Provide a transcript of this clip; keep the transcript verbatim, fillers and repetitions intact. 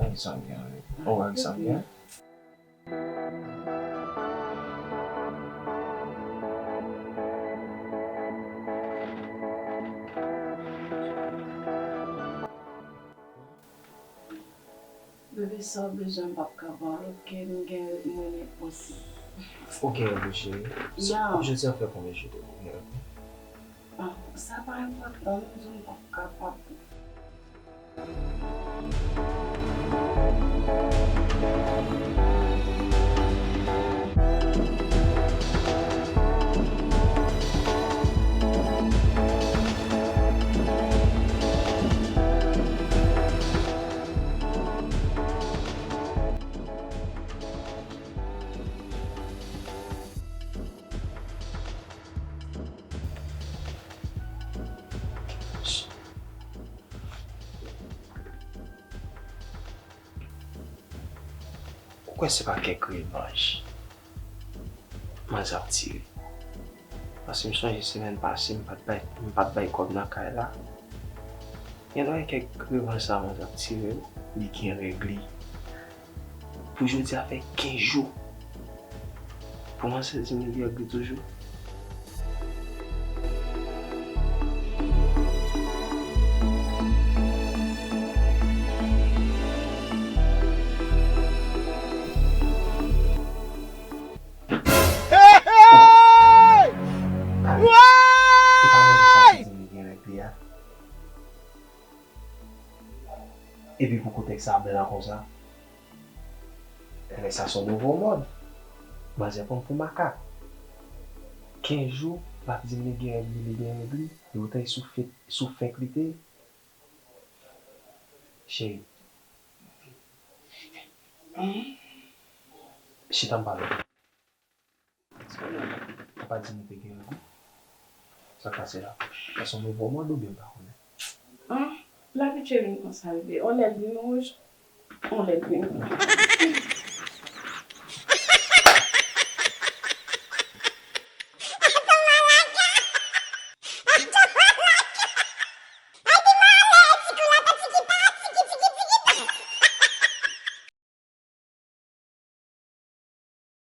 Ki sa m gen avè l? Ou wè ki sa m gen? Bebe, sa w bezwen m p ap ka ba w l, oke? M gen, mwen, mwen osi. Oke, bebe cheri. Ya. Jodi a fè konbyen jou depi w gen regle? Ah, sa pa enpòtan, m di w m p ap kapab. Ou kwè se pa kèk revanj manzè ap tire? Paske m sonje semèn pase, m pa t bay, m pa t bay kòb nan kay la. Gen dwa gen kèk revanj sa manzè ap tire, wi. Li gen règ li. Pou jodi a fè kenz jou. Pou manzè di m li gen règ li toujou. Hey, hey! Kale. E pa manzè sa ki di m li gen règ li a. Epi pou kontèks sa blan konsa. Lè sa se yon nouvo mòd. Manzè pran m pou makak. Kenz jou, l ap di m li gen règ li, li gen règ li. E poutan e sou fenk, sou fenk li te ye. Cheri. Chita m pale. Ou pa di m ou te gen règ ou? Sa k pase la? Sa se yon nouvo mòd oubyen m pa konnen? An, l abitye vin konsa, bebe. On lè l vin wouj, on lè l vin gri.